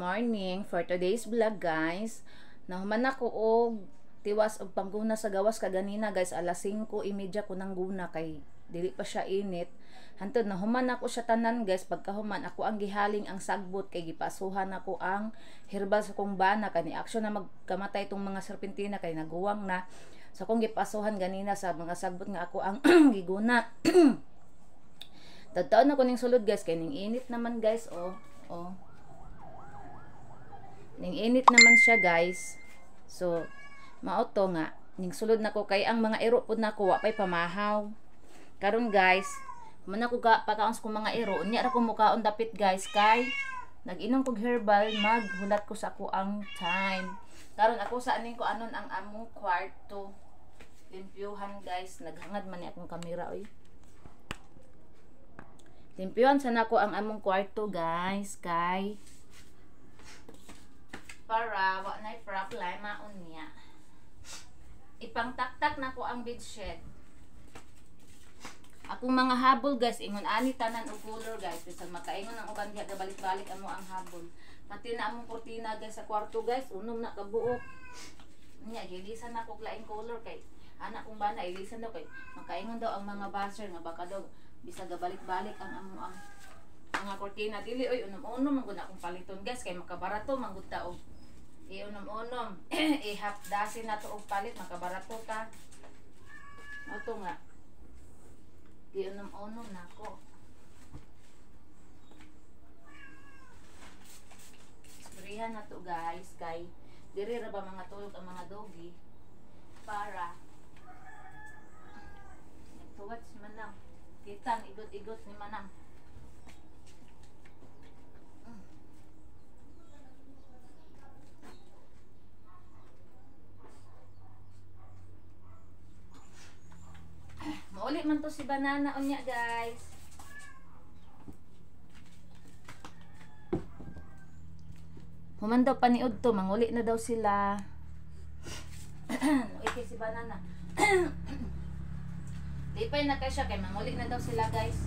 Morning for today's vlog, guys. Nahuman ako og tiwas og pangguna sa gawas kaganina, guys, alas 5:30 ko nang guna kay dili pa siya init. Hantod nahuman ako siya tanan, guys, pagkahuman ako ang gihaling ang sagbot kay gipasuhan ako ang herbal sa kong bana kani action na magkamatay itong mga serpentina kay naguwang na. Sa kong gipasuhan ganina sa mga sagbot nga ako ang giguna. Tadtaon ako ning sulod, guys, kay ning init naman, guys, oh. Oh. Ning init naman siya, guys. So mao to nga ning sulod nako kay ang mga iro pud nako wa pay pamahaw. Karon, guys, man ako ka pakaon sa kong mga iro, unya ra ko mukaon dapit, guys, kay nag-inom kog herbal, maghulat ko sa ako ang time. Karon ako sa aning ko anon ang among kwarto limpyuhan, guys. Naghangad man ni akong kamera oy. Limpyuhan sa nako ang among kwarto, guys, kay para wa nay problema unya. Ipangtaktak nako ang bedsheet. Akong mga habol, guys, ingon ani tanan og color, guys, bisan makaingon ang uban diha balik-balik amo ang habol. Pati na among kurtina, guys, sa kwarto, guys, unom na kabuok. Unya gilisan nako og laing color kay anak kong bana ilisan daw kay makaingon daw ang mga basher nga baka daw bisag balik-balik ang amo ang mga kurtina. Dili oy, unom-unom man gud akong paliton, guys, kay makabarato man gud ta og iunom-unom. I-half dozen na to og palit, makabarato ta. Oto nga iunom-unom nako. Sprayan na to, guys, kay diri ra ba mga tulog ang mga doggy para nagtuwat si Manang. Kitang igot-igot ni Manang. Mauli man to si Banana unya, guys. Human daw paniud to, manguli na daw sila. Uy, si Banana. Di pa na kay siya kay manguli na daw sila, guys.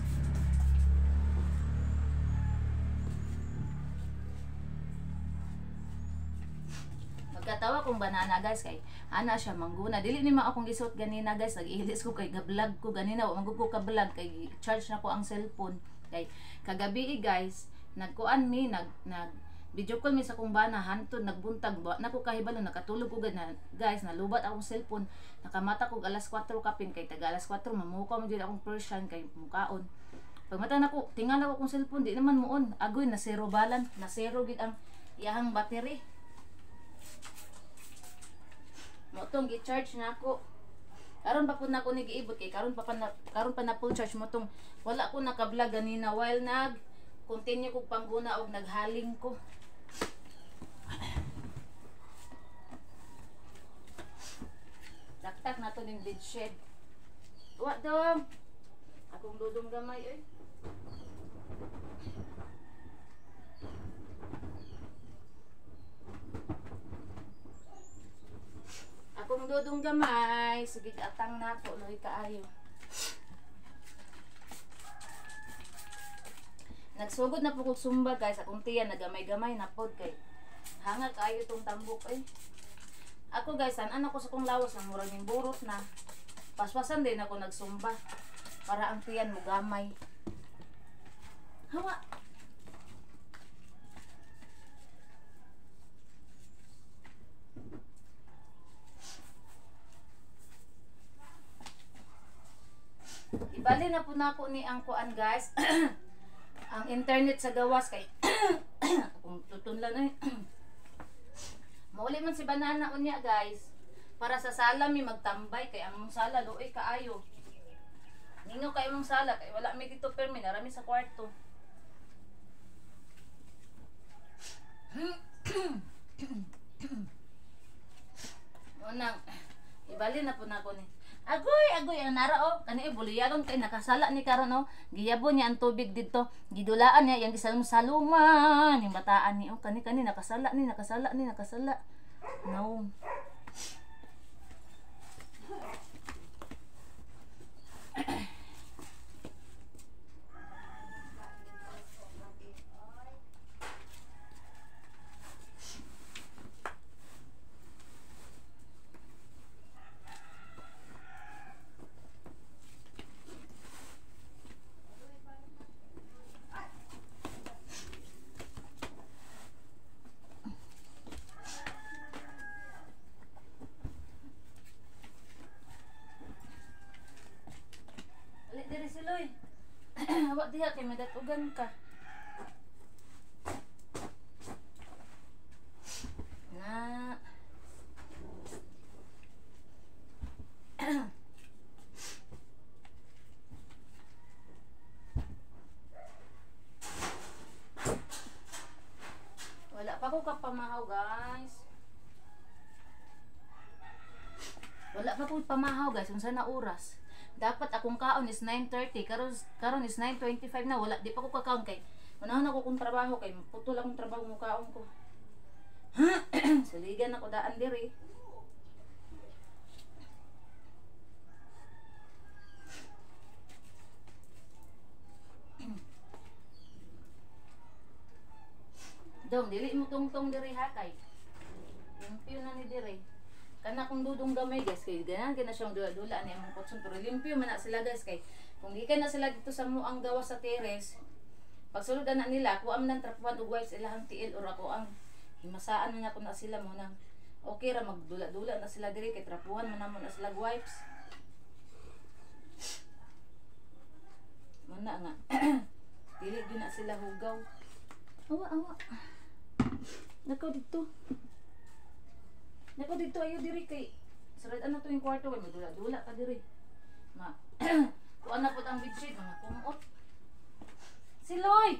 Magkatawa kong Banana, guys, kay ana siya mangguna. Dili ni ma akong gisuot ganina, guys, nag-ilis ko kay ga-vlog ko ganina, wa man ko ka vlog kay charge na ko ang cellphone. Kay kagabi, guys, nagkuan mi nag nag video call mi sa kong bana hantod nagbuntag ba nako kahibalo nakatulog ko na, guys, nalubat akong cellphone. Nakamata ko alas 4 kapin kay taga alas 4 mamukaw mo jud akong Persian kay mukaon. Pagmata nako tingala ko akong cellphone di naman muon. Agoy na zero balance, na zero gid ang iyahang battery. Motong gi-charge na ako. Karon pa pud nako ni giibot kay karon pa na full charge mo tong wala ko naka-vlog ganina while nag continue kog pangguna og naghaling ko. Taktak na to ning bedsheet. Wa dong. Akong dudong gamay oy. Akong dudong gamay, sige atang nako luhi kaayo. Nagsugod na po kog sumba, guys, akong tiyan nagamay-gamay na pod kay hanga kaayo tong tambok oy. Ako, guys, tan-an ako sa kong lawas ang murag ning burot na. Paspasan din ako nagsumba para ang tiyan mo gamay. Hawa. Ibali na po nako ni ang kuan, guys. Ang internet sa gawas kay kung tutunlan ay. Mauli man si Banana unya, guys. Para sa sala mi magtambay kay ang mong sala luoy kaayo. Ningaw kay mong sala kay wala mi dito permi narami sa kwarto. Unang ibali na po nako ni. Agoy, agoy ang nara oh. Kani buliyagon kay nakasala ni karon oh. Giyabon niya ang tubig didto. Gidulaan niya yang gisalum-saluman yung bataan ni oh. Kani kani nakasala ni, nakasala ni, nakasala. No. kay madatugan ka. Na. Wala pa ko kapamahaw, guys. Wala pa ko pamahaw, guys. Unsa na oras? Dapat akong kaon is 9:30. Karon is 9:25 na. Wala, di pa ko kakaon kay unahon ako kung trabaho kay putol akong trabaho mo kaon ko. Saligan ako daan diri. Dong, dili mo tungtong diri ha kay limpyo na ni diri. Kana kung dudong gamay, guys, kay ganan kay na siyang dula-dula ni among kutson, pero limpyo man na sila, guys, kay kung gikan na sila dito sa muang gawas sa teres, pagsulod na nila, kuha man ng trapuan og wipes ilahang tiil or ako ang himasaan man ako na sila mo nang okay ra magdula-dula na sila diri kay trapuhan man namo na sila wipes. Muna nga. Dili gyud na sila hugaw. Awa awa. Nakaw dito. Nako dito ayo diri kay sarad na to yung kwarto kay madula-dula ka diri. Ma. Kuan na pud ang bedsheet mga kumot. Siloy.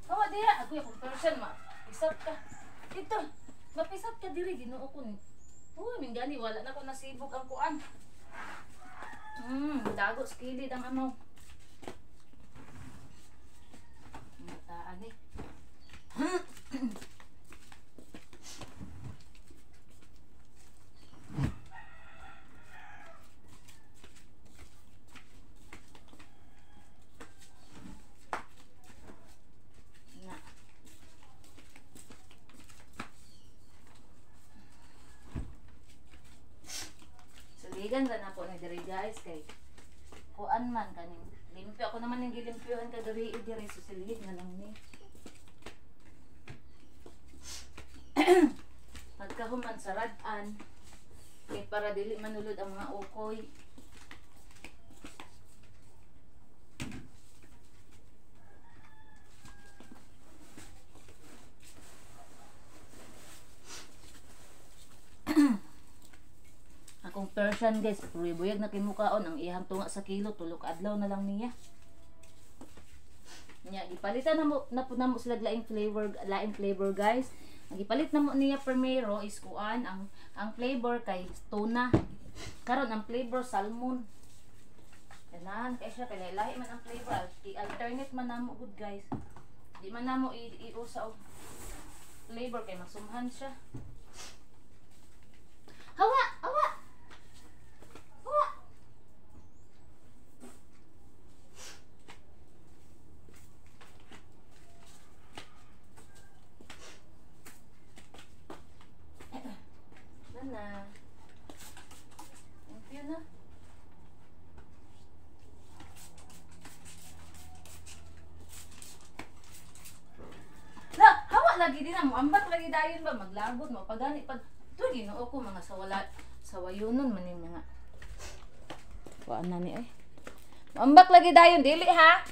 Awa diha ako akong person ma. Pisat ka. Dito. Mapisat ka diri Ginoo ko ni. Uy, minggani wala na ko nasibog ang kuan. Dago sa kilid ang amaw. Mataan eh. Na. Suligan ra na po ni diri, guys, kay kuan man kaning limpyo ako naman yung gilimpyohan kagabi diri, so silhig na lang ni. Pagkahuman sarad-an kay para dili manulod ang mga ukoy. Akong Persian, guys, pero buyag na kimukaon ang iyang tunga sa kilo, tulo ka adlaw na lang niya. Nya gipalitan na mo na pud namo sila laing flavor, guys. Ang gipalit na mo niya primero is kuan ang flavor kay tuna. Karon ang flavor salmon. Ganahan kay siya kay lahi man ang flavor, i-alternate man namo gud, guys. Di man namo iusa og flavor kay masumhan siya. Hawa, hawa. Hawa. Na. Limpyo na. La, hawa lagi din na mo. Ambak lagi dayon ba maglagot mo pagani pag to Ginoo ko mga sawala sawayunon man ning mga kuan na ni ay. Ambak lagi dayon dili ha.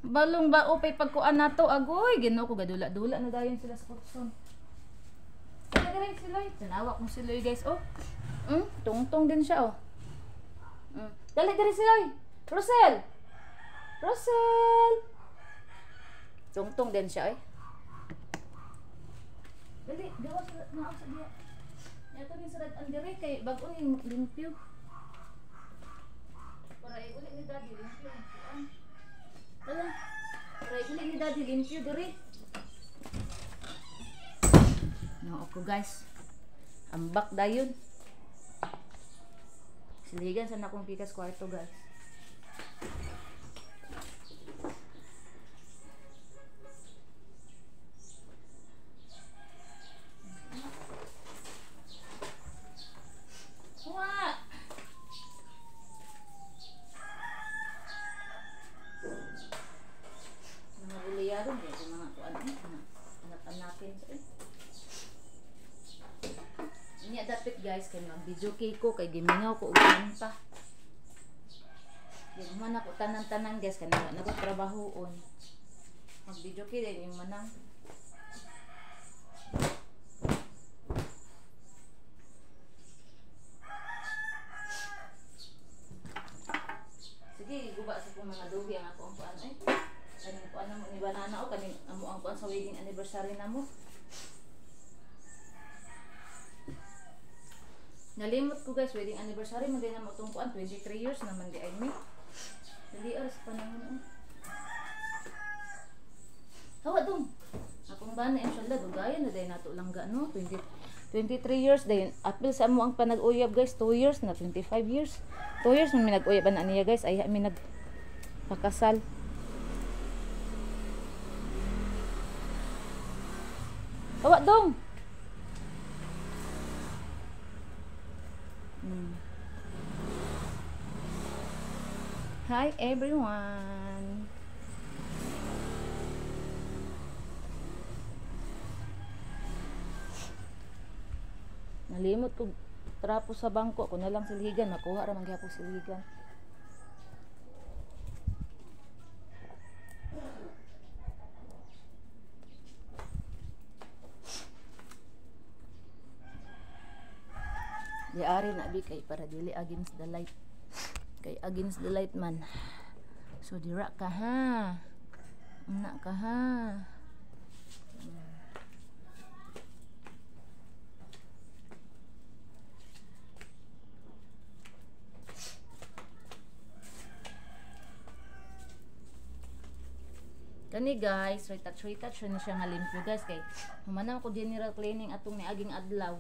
Balong ba upay pagkuan nato agoy Ginoo ko gadula-dula na dayon sila sa kutson. Dali siloy. Tanawa kong siloy, guys. Oh. Tungtong din siya, oh. Dali dali siloy. Rosel. Rosel. Tungtong din siya, eh. Dali, gawa sa naa sa diya. Yato ni sarad ang dire kay bag-o ni limpyo. Para uli ni daddy limpyo. Dala. Para uli ni daddy limpyo dire. No, ako, guys. Ambak dayon. Siligan sa nakong pikas kwarto, guys. Wa. Mga buliyaron eh, mga kuan eh, anak-anakin sa eh. Niya dapit, guys, kay mag video kay ko kay gimingaw ko og kanta. Di man ako tanan-tanan guys kanang wala na ko trabahoon. Mag-video kay din yung manang. Sige, guba sa kong mga dugi ang ako ang kuan ay. Kaning kuan mo ni banana o kaning amo ang kuan sa wedding anniversary namo. Nalimot ko guys, wedding anniversary man din namo tong kuan 23 years naman di ay mi. Dali aras panahon. Hawa dong. Akong bana inshallah dugayan na day nato lang ga no 23 years dayon. Apil sa amo ang panag-uyab guys, 2 years na 25 years. 2 years man mi nag-uyab ana niya guys, ay mi nagpakasal. Hawa dong. Hi everyone. Nalimot ko trapo sa bangko ko na lang silhigan, makuha ra man gyapon silhigan. Diari na bi kay para dili against the light. Kay against the light man. So dira ka ha. Una ka ha. Kani guys, retouch ni siya nga limpyo guys kay humanaw ko general cleaning atong niaging adlaw.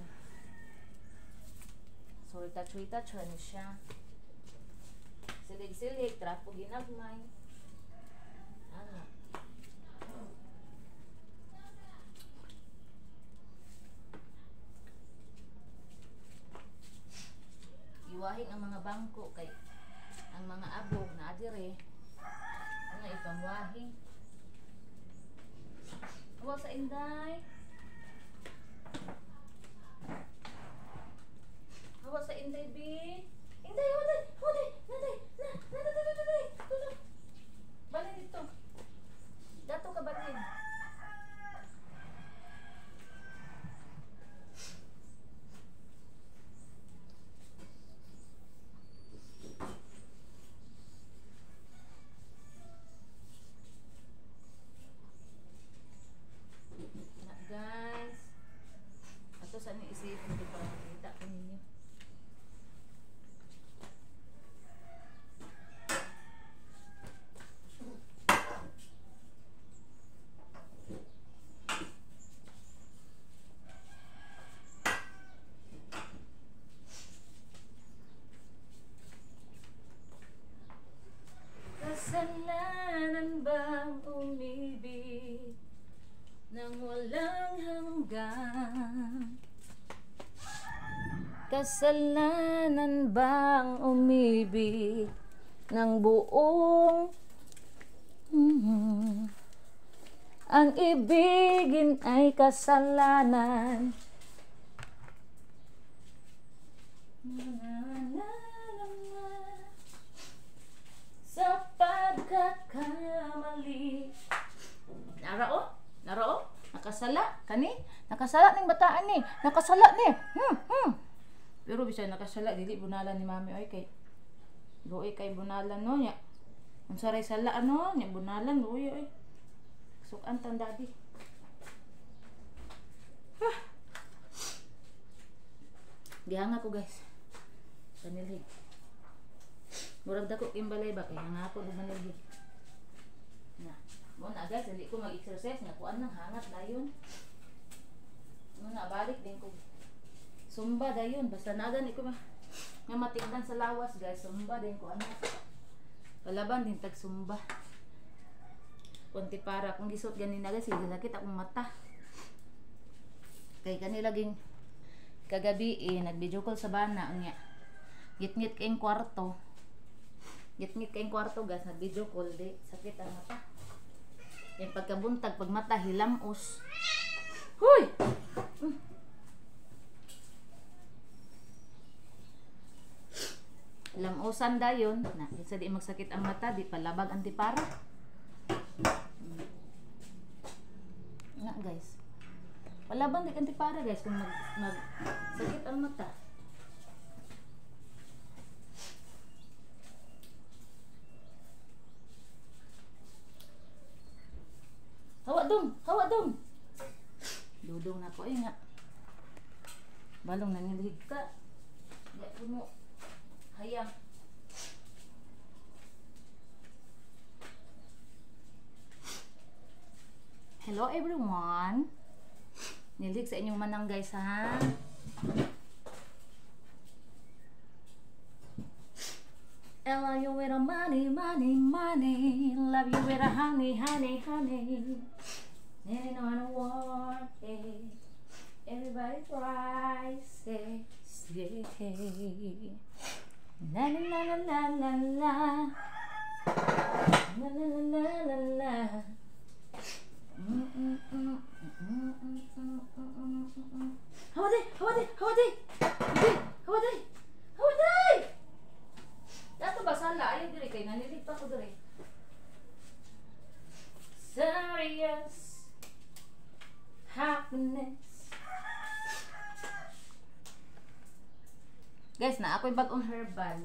So retouch ni siya. Silig-silig, trapo ginagmay. Ano? Iwahin ang mga bangko kay ang mga abog na adire. Ano ipangwahing? Huwag sa Inday. Huwag sa Inday, B. Inday, huwag! Huwag! Nanday! Nanday! Nanday! Nanday! Balin dito. Dato ka balin. Na, guys. Ato sa ni isipin ko para makita ko ninyo. Kasalanan bang umibig nang walang hanggan? Kasalanan bang umibig ng buong Ang ibigin ay kasalanan. Sa pagkakamali. Narao? Narao? Nakasala? Kani? Nakasala ning bataan ni. Nakasala ni. Pero bisag nakasala dili bunalan ni mami oy kay luoy kay bunalan no nya. Unsa ray sala ano nya bunalan luoy oy. Sukan tan daddy. Huh. Gihanga ko guys. Panilhig. Murag dako kimbalay ba kay hanga ako og manilhig. Na, mo na guys, dili ko mag-exercise nga kuan nang hangat dayon. Mo na balik din ko. Zumba dayon basta nagan ko nga matigdan sa lawas guys, zumba din ko ano. Palaban din tag zumba. Kunti para kung gisuot ganin na guys, sakit akong mata. Kay kani laging kagabi nag-video call sa bana unya. Gitngit kayong kwarto. Gitngit kayong kwarto guys, nag-video call di sakit ang mata. Yung pagkabuntag pag mata hilamos. Huy. Lamusan dayon na kinsa di magsakit ang mata, di palabag antipara. Nga guys. Palabang di antipara guys kung mag sakit ang mata. Hawa dong, hawa dong. Dudong na ko ay nga. Balong nangilhig ka. Di ko mo hayang. Hello everyone. Nilig sa inyong manang guys ha. I love you with a money, money, money. Love you with a honey, honey, honey. And I don't want it. Everybody tries it. Say. Na na na na na na. Na na na na na. Hawaday, hawaday, hawaday. Hawaday, hawaday. Dato ba sala ayaw diri kay nanilig pa ko diri. Serious happiness. Guys, na ako'y bagong herbal.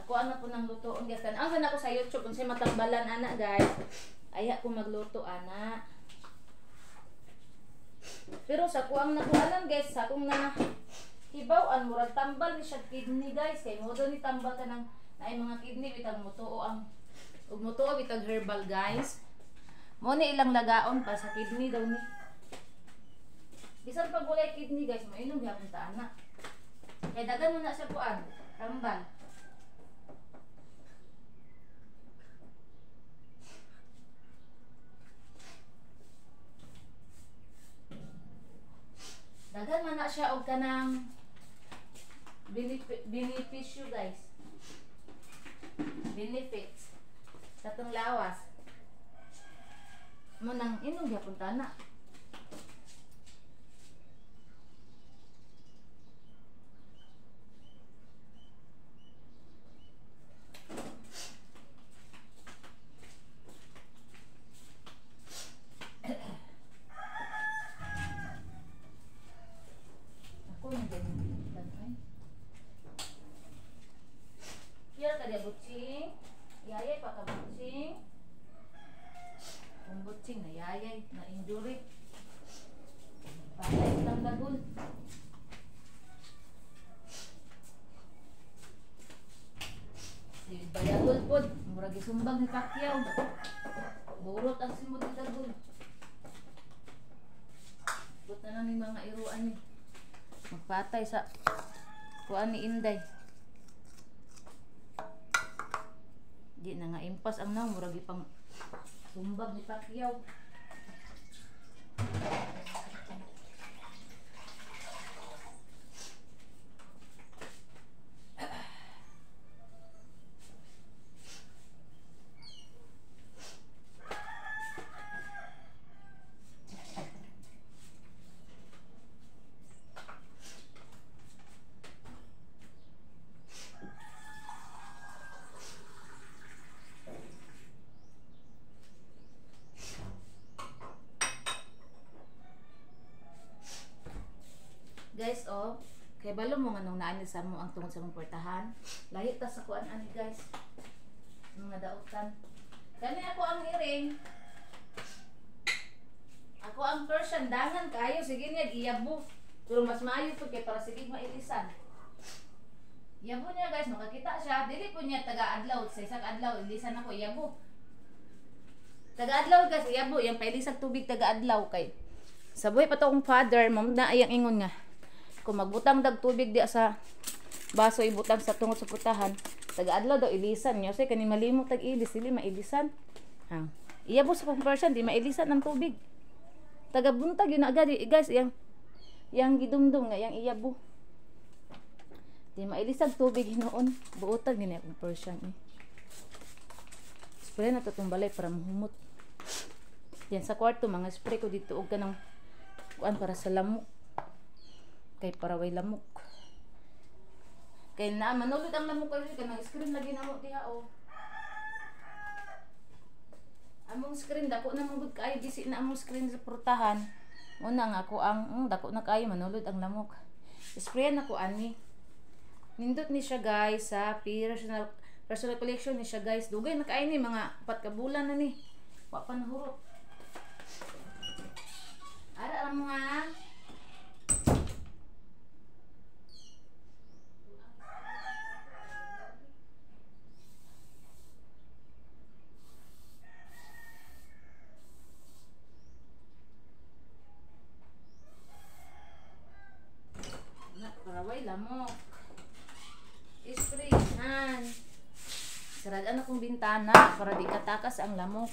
Ako ano po nang lutoon guys. Ang sana ko sa YouTube unsay matambalan ana guys. Aya ko magluto ana. Pero sa kuang nakuanan guys, sa akong na hibaw-an murag tambal ni siya kidney guys. Kay mo do ni tambal ka ng naay mga kidney bitag mutuo ang ug mutuo bitag herbal guys. Mo ni ilang lagaon pa sa kidney daw ni. Bisan pag walay kidney guys, mainom gyapon ta ana. Kay dagan mo na siya kuan, tambal. Dagan man na siya og kanang benepisyo guys. Benefits sa tong lawas. Mo nang inom gyapon ta na. Yayay pa ka butching. Kung butching na yayay, na injury. Patay lang dagol. Si Bayagol pod, murag isumbag ni Pacquiao. Burot ang simod ni dagol. But na lang ni mga iruan ni. Magpatay sa kuan ni Inday. Di na nga impas ang naong murag ipang sumbag ni Pacquiao. Guys, oh, kay balo mo nga nung naani sa mo ang tungod sa mong puwertahan. Lahi ta sa kuan ani guys. Mga dautan. Kani ako ang iring. Ako ang Persian dangan kayo sige niya iyabo. Pero mas maayo pud kay para sige mailisan. Iyabo niya guys, makakita siya. Dili po niya taga-adlaw sa isang adlaw ilisan ako iyabo. Taga-adlaw guys, iyabo yang pailisag tubig taga-adlaw kay. Sa buhay pa to akong father, mom na ayang ingon nga. Kung magbutang dag tubig diya sa baso ibutang sa tungod sa putahan, taga-adlaw daw ilisan niya. Kasi kani malimot tag ilis, dili mailisan. Ha. Iyabo sa conversion, di mailisan ang tubig. Taga-buntag yun agad guys, yang gidumdum nga yang iyabo. Di mailisag tubig hinuon, buotag ni akong Persian eh. Spray na to tong balay para mahumot. Diyan sa kwarto mga spray ko dito og kanang kuan para sa lamok. Kay para way lamok. Kay na manulod ang lamok kayo kanang screen lagi namo diha oh. Among screen dako na man gud kaayo, bisi na among screen sa portahan. Una nga ako ang dako na kaayo manulod ang lamok. Sprayan nako ani. Nindot ni siya guys sa personal collection ni siya guys. Dugay na kaayo ni mga 4 ka bulan na ni. Wa pa nahurot. Ara ang mga paraway lamok. Isprayan. Saradaan akong bintana para di katakas ang lamok.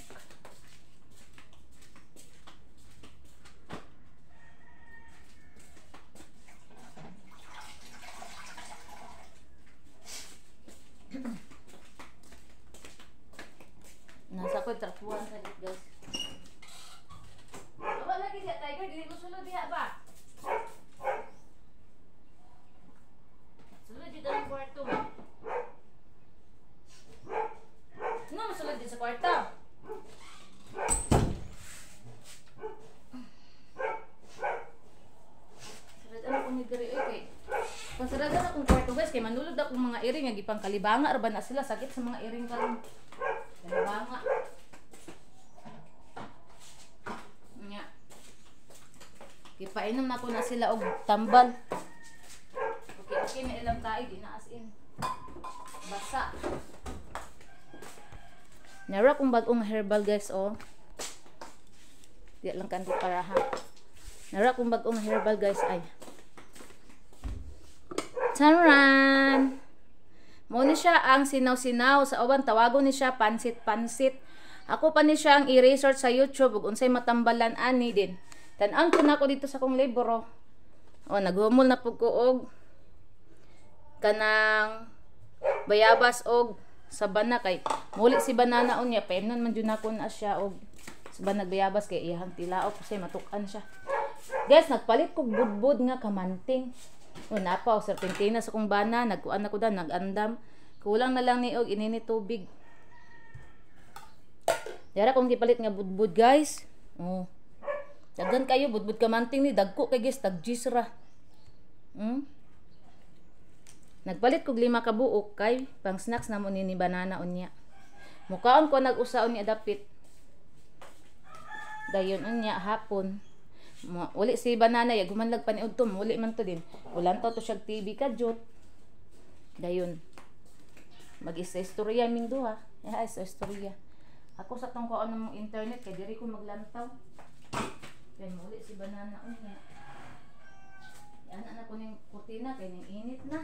Nasa ko trapuan sa guys. Wala lagi diha tiger, dili mo sulod diha ba? Sulod jud ang kwarto ba? No, masulod din sa kwarto. Saradan ako ni diri oy kay. Pasaradan akong kwarto guys kay manulod akong mga iring nga gipang kalibanga ra ba na sila, sakit sa mga iring karon. Kalibanga. Nya. Gipainom nako na sila og tambal. Okay, okay na ilang tayo, di na as in. Basa. Nara kong bagong herbal guys oh. Di lang kanto para ha. Nara kong bagong herbal guys ay. Taran! Mo ni siya ang sinaw-sinaw sa uban, tawagon ni siya pansit-pansit. Ako pa ni siya ang i-research sa YouTube ug unsay matambalan ani din. Tan-an ko na ako dito sa akong libro. Oh, naghumol na pud ko og kanang bayabas og sabana kay muli si banana unya paimnon man jud nako na siya og sabana bayabas kay iyahang tilaok kasi matuk-an siya. Guys, nagpalit kog budbud nga kamanting. O napa og serpentina sa kong bana, nagkuan ako dan, nagandam. Kulang na lang ni og inini tubig. Dara kong gipalit nga budbud guys. Oh. Daghan kayo budbud kamanting ni dagko kay guys, tag ra. Nagpalit kog 5 ka buok kay pang snacks namo ni banana unya. Mukaon ko nag-usa unya dapit. Dayon unya hapon. Uli si banana ya gumanlag pa ni udto, muli man to din. Ulan to siya TV ka jot. Dayon. Mag-isa istorya ming duha. Ya isa istorya. Ako sa tong kuan ng internet kay diri ko maglantaw. Kay muli si banana unya. Ana na ko ning kurtina kay ning init na.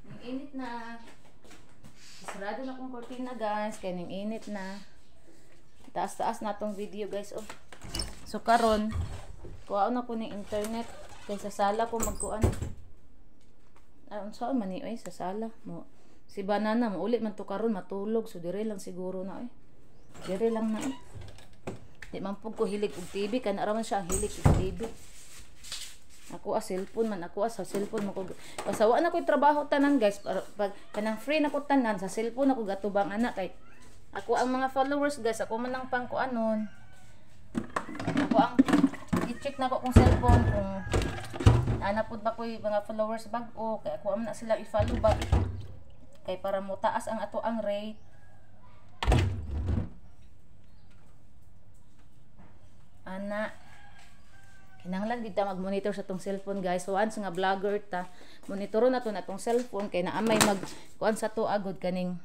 Ning init na. Sarado na akong kurtina guys kay ning init na. Taas-taas na tong video guys oh. So karon kuhaon na ko ning internet kay sa sala ko magkuan. Ay unsa man ni oy sa sala mo. Si banana mo uli man to karon matulog, so dire lang siguro na oy. Dire lang na oy. Di man pud ko hilig og TV, kana ra man siya ang hilig og TV. Ako a cellphone man, ako a sa cellphone mo ko. Basta wa na koy trabaho tanan guys, para pag kanang free na ko tanan sa cellphone ako gatubang ana kay ako ang mga followers guys, ako man ang pangkuanon. Ako ang i-check na ko kung cellphone kung ana pud ba koy mga followers bag-o kay ako am na sila i-follow back kay para mo taas ang ato ang rate. Ana kinahanglan gid ta mag-monitor sa tong cellphone guys. So once nga vlogger ta, monitoro na to na tong cellphone kay naamay mag kuan sa to agod kaning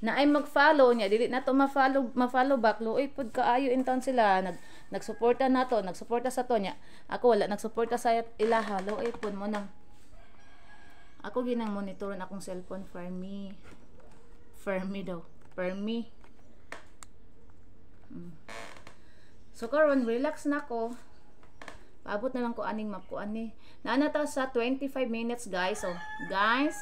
naay mag-follow niya, dili na to ma-follow back, luoy pud kaayo intawn sila nagsuporta na to, nagsuporta sa to niya. Ako wala nagsuporta sa ilaha, luoy pud mo nang ako ginang monitor na akong cellphone for me. For me daw, for me. So karon relax na ko. Paabot na lang ko aning map ko ani. Naana ta sa 25 minutes guys. So guys,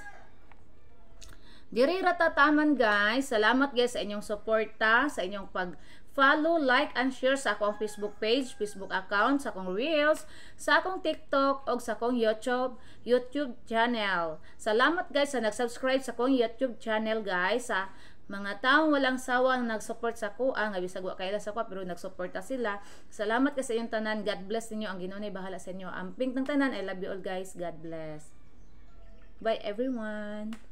diri ra ta taman guys. Salamat guys sa inyong suporta, sa inyong pag Follow, like, and share sa akong Facebook page, Facebook account, sa akong Reels, sa akong TikTok, og sa akong YouTube channel. Salamat, guys, sa nag-subscribe sa akong YouTube channel, guys, sa mga taong walang sawa na nag-support sa ako, nga bisag wa kaila sa ako pero nag-suporta sila. Salamat kay sa inyong tanan. God bless ninyo. Ang Ginoo bahala sa inyo. Amping tang tanan. I love you all, guys. God bless. Bye, everyone.